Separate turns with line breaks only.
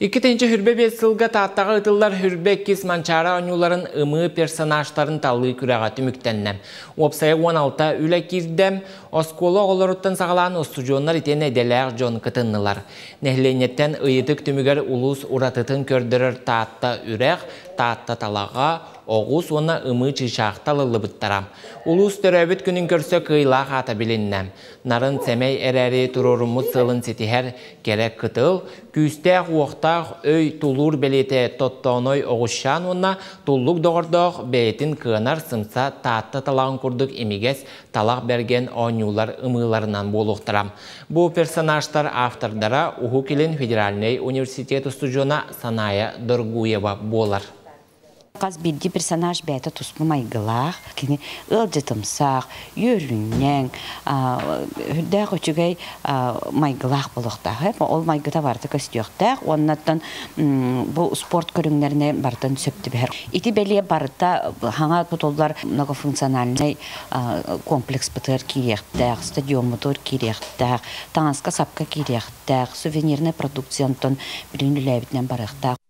2025 сылга Тааттаҕа ыытыллар 22 Манчаары оонньууларын ымыы персонажтарын талыы күрэҕэ түмүктэннэ. Уопсайа 16 үлэ киирдэ, оскуола оҕолоруттан саҕалаан устудьуоннар итиэннэ идэлээх дьон кытыннылар. Нэһилиэнньэттэн ыйытык түмүгэр улуус уратытын көрдөрөр Таатта үрэх, Таатта талаҕа, оҕус уонна ымыы чыычаах талыллыбыттара. Улуус төрөөбүт күнүн көрсө кыайыылаах аата билиннэ. Нарын сэмэй эрээри туруоруммут сыалын ситиһэр кэрэ кытыл, күүстээх уохтаах өй тулуур бэлиэтэ Тоттооной оҕусчаан уонна туллук доҕордоох бэйэтин кыанар сымса Таатта талаҕын курдук имигэс талах бэргэн оонньуулар ымыыларынан буолуохтара. Бу персонажтар автордара Уһук Илин федеральнай университет устудьуона Саная Доргуева буолар.
Хас биирдии персонаж бэйэтэ туспа майгылаах, кини ыалдьытымсах, үөрүнньэҥ, үрдээх үчүгэй майгылаах буолуохтаах. Ол майгыта барыта көстүөхтээх уоннаттан бу спорт көрүҥнэринэ барытын сөп түбэһэр. Ити бэлиэ барыта хаҥа тутуллар многофункциональнай комплекспытыгар киириэхтээх, стадиоммутугар киириэхтээх, таҥаска-сапка киириэхтээх, сувенирнай продукциянтан билигин үлээбитинэн барыахтаах.